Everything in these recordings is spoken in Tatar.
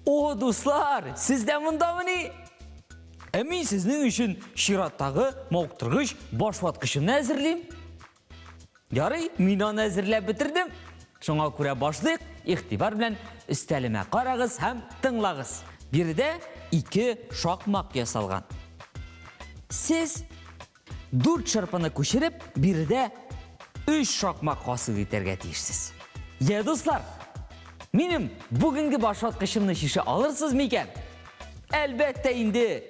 О, дуслар, сез дә мондамыни? Ә мин сезнең өчен чираттагы мавыктыргыч башваткычымны әзерлим. Ярый, мин аны әзерләп бетердем. Шуңа күрә башлыйк, игътибар белән өстәлемә карагыз һәм тыңлагыз. Биредә ике шакмак ясалган. Сез дүрт шырпыны күчереп, биредә өч шакмак хасил итәргә тиешсез. Йә, дуслар, минем бүгенге башваткычымны чишә алырсыз микән? Әлбәттә инде!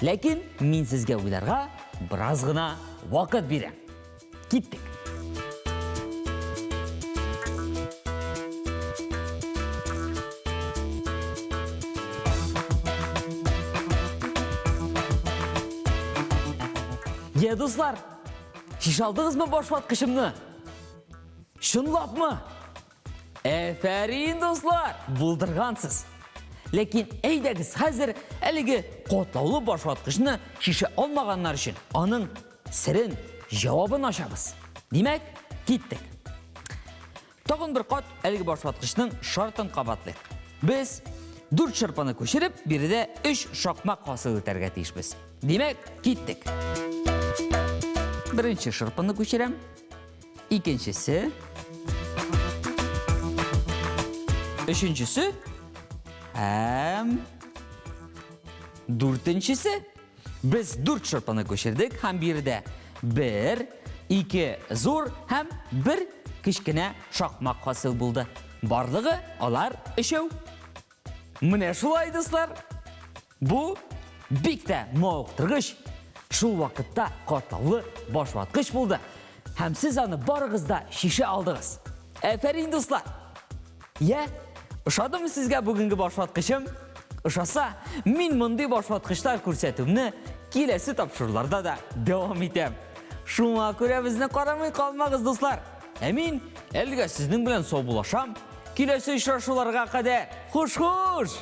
Ләкин мин сезгә уйларга бераз гына вакыт бирәм. Киттек. Йә, дуслар, шешә алдыгызмы башваткычымны? Чынлапмы? Әфәрин, дуслар, булдыргансыз. Ләкин әйдәгез хәзер әлеге катлаулы башваткычны шешә алмаганнар өчен аның серен, җавабын ачабыз. Димәк, киттек. Тагын бер кат әлеге башваткычның шартын кабатлыйк. Без дүрт шырпыны күчереп, биредә өч шакмак хасил итәргә тиешбез. Димәк, киттек. Беренче шырпыны күчерәм. Икенчесе. Өченчесе. Һәм дүртенчесе. Без дүрт шырпыны күчердек һәм биредә бер, ике зур һәм бер кечкенә шакмак хасил булды. Барлыгы алар өчәү. Менә шулай, дуслар. Бу бик тә мавыктыргыч, шул вакытта катлаулы башваткыч булды. Һәм сез аны барыгыз да шешә алдыгыз. Әфәрин, дуслар! Я, ошадымы сезгә бүгенге башваткычым? Ошаса, мин мондый башваткычлар күрсәтүемне киләсе тапшыруларда да дәвам итәм. Шуңа күрә безне карамый калмагыз, дуслар. Ә мин әлегә сезнең белән саубуллашам. Киләсе очрашуларга кадәр хуш-хуш!